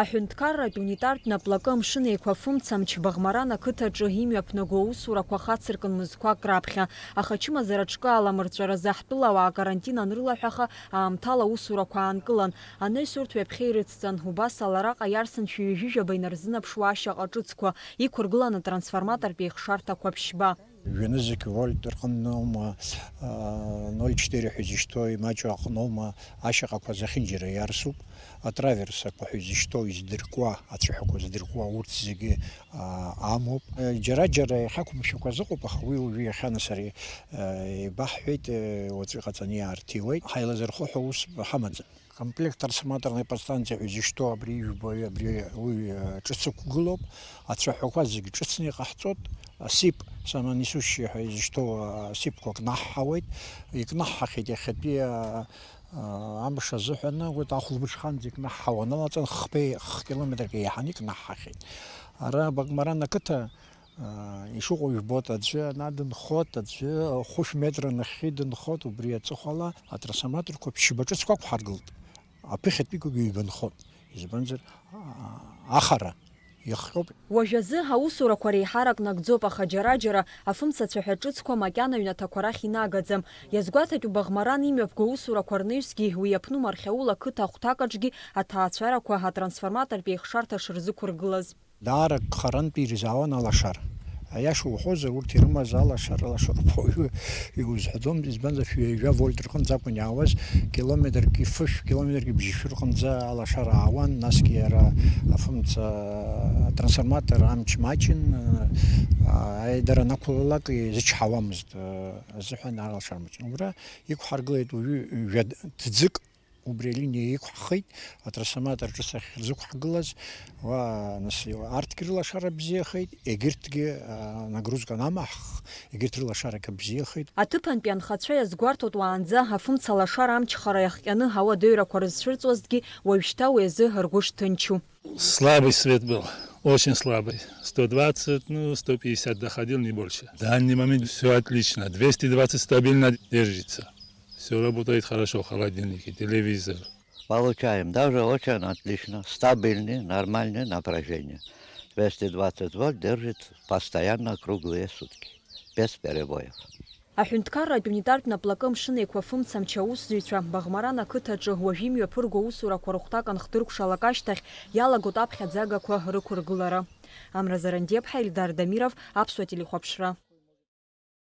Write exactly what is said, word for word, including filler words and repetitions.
Аҳәынҭқарратә унитартә наплакы Амшын Еиқәа фымца мч Баӷмаран ақыҭаҿы имҩаԥнаго аусурақәа хацыркын мызқәак раԥхьа. Аха ачымазара ҿкы аламырҵәаразы ҳтәылауаа карантин анрылаҳәаха, аамҭала аусурақәа аанкылан. Анаҩс урҭ ҩаԥхьа ирыцҵан, убас ала араҟа иарсны шәи ҩажәижәаба инарзынаԥшуа ашьаҟа ҿыцқәа иқәыргыланы трансформатортә еихшарҭақәа ԥшьба. Жәанызқь вольт рҟынтәоума, аа, ноль четыре ҳәа изышьҭоу имаҷу аҟноума, ашьаҟақәа зехьынџьара иарсуп, атраверсақәа ҳәа изышьҭоу издыркуа, ацәаҳәақәа здыркуа урҭ зегьы, аа, амоуп. Џьара-џьара иахьақәымшәақәаз ыҟоуп, аха уи уажәы иахьа нас ари, аа, еибаҳҳәеит, уаҵәы иҟаҵаны иаарҭиуеит. Ҳаилазырхо ҳәа ус ҳамаӡам. Комплект трансформаторной подстанциа ҳәа изышьҭоу абри ижәбои, абри уи, э, ҿыц ықәгылоуп. Ацәаҳәақәа зегьы ҿыцны иҟаҳҵоит. Асип, самонесущие ҳәа изышьҭоу, а, асипқәа кнаҳҳауеит. Икнаҳҳахьеит иахьатәи, а, а, амш азыҳәан, уи ахәылбыҽханӡа икнаҳҳауа аналаҵан, хԥеи, хкилометрк еиҳаны икнаҳҳахьеит. Ара Багмаран ақыҭа Аа, ишыҟоу жәбоит, аӡәы ана дынхоит, аӡәы хәышә метра нахьхьи дынхоит, убри аҵыхәала атрансформаторқәа ԥшьба ҿыцқәа ақәҳаргылт. Аԥыхьатәиқәагьы ҩба нхоит. Избанзар, аа, ахара иахҟьоуп. Уажәазы аусурақәа реиҳарак нагӡоуп, аха џьара-џьара афымцацәа ҳәа ҿыцқәа макьана аҩнаҭақәа рахь инагаӡам. Иазгәаҭатәуп Баӷмаран имҩаԥго аусурақәа рнаҩсгьы уи аԥнума архьаула ақыҭа ахәҭакаҿгьы аҭаацәарақәа атрансформатортә еихшарҭа шырзықәыргылаз. Даара харантәи ирзаауан алашара. Аиаша уҳәозар, урҭ ирымаз алашара, алашароуп уаҩы иузҳәаӡом, избанзар, шәи ҩажәа вольт рҟынӡа акәын иаауаз, километрки фышә, километрки бжьышә рҟынӡа алашара аауан, насгьы иара афымца трансформатор амч маҷын, а, аидара анақәлалак изычҳауамызт, а, азыҳәан алашара маҷын. Убра иқәҳаргылеит уажәы ҩажәа ҭӡык. Убри алиниа иқәҳхит, атрансформатор ҿыц ахь рзықәҳгылаз, уа, нас, арҭгьы рылашара бзиахеит, егьырҭгьы, а, нагрузка анамаҳх, егьырҭ рылашарагьы бзиахеит. Аҭыԥантәи анхацәа иазгәарҭоит, уаанӡа афымца лашара амчхара иахҟьаны ауадаҩрақәа рызцәырҵуазҭгьы, уажәшьҭа уи азы ргәы шҭынчу. Слабый свет был, очень слабый. Сто двадцать, ну, сто пятьдесят доходил, не больше. В данный момент всё отлично, двести двадцать стабильно держится. Всё работает хорошо, холодильники, телевизор. Получаем, даже очень отлично. Стабильный, нормальное напряжение. Двести двадцать вольт держит постоянно круглые сутки, без перебоев. Аҳәынҭқарратә унитартә наплакы Амшын Еиқәа фымца мч аусзуҩцәа Баӷмаран ақыҭаҿы уажә имҩаԥырго аусурақәа рыхәҭак анхдыркәшалак ашьҭахь иалагоит аԥхьаӡагақәа рықәыргылара. Амра Зарандиаԥҳа, Ельдар Дамиров, Аԥсуа телехәаԥшра.